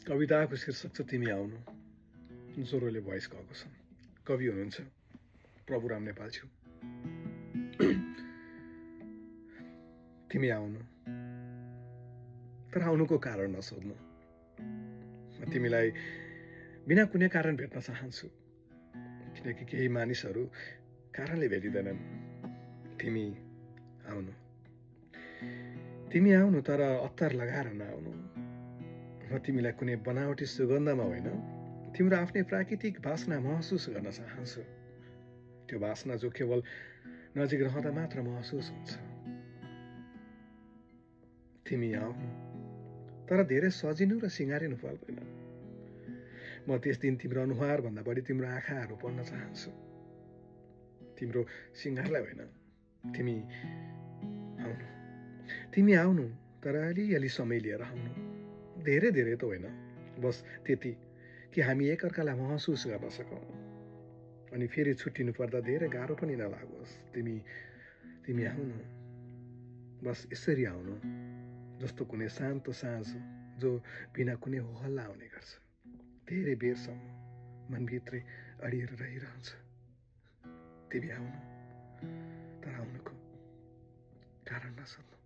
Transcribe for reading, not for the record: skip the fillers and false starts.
कविताको शीर्षक छ तिमी आउनु। जोरोले भोइस गएको छ। कवि हुनुहुन्छ प्रभुराम नेपालज्यू। तिमी आउनु, तर आउनुको कारण नसोध्नु। म तिमीलाई बिना कुनै कारण भेट्न चाहन्छु, किनकि केही मानिसहरू कारणले भेटिँदैनन्। तिमी आउनु, तिमी आउनु, तर अत्तर लगाएर नआउनु। म तिमीलाई कुनै बनावटी सुगन्धमा होइन, तिम्रो आफ्नै प्राकृतिक वासना महसुस गर्न चाहन्छु। त्यो वासना जो केवल नजिक रहँदा मात्र महसुस हुन्छ। तिमी आउनु, तर धेरै सजिनु र सिँगारिनु पर्दैन। म त्यस दिन तिम्रो अनुहार भन्दा बढी तिम्रो आँखाहरू पढ्न चाहन्छु। तिम्रो सिँगारलाई होइन, तिमी आउनु। तिमी आउनु, तर अलिअलि समय लिएर आउनु। धेरै धेरै त होइन, बस त्यति कि हामी एकअर्कालाई महसुस गर्न सकौँ। अनि फेरि छुट्टिनु पर्दा धेरै गाह्रो पनि नलागोस्। तिमी आउनु, बस यसरी आउनु, जस्तो कुनै शान्त साँझ जो बिना कुनै होहल्ला आउने गर्छ। धेरै बेरसम्म मनभित्रै अडिएर रहिरहन्छ। तिमी आउनु, तर आउनुको कारण नसोध्नु।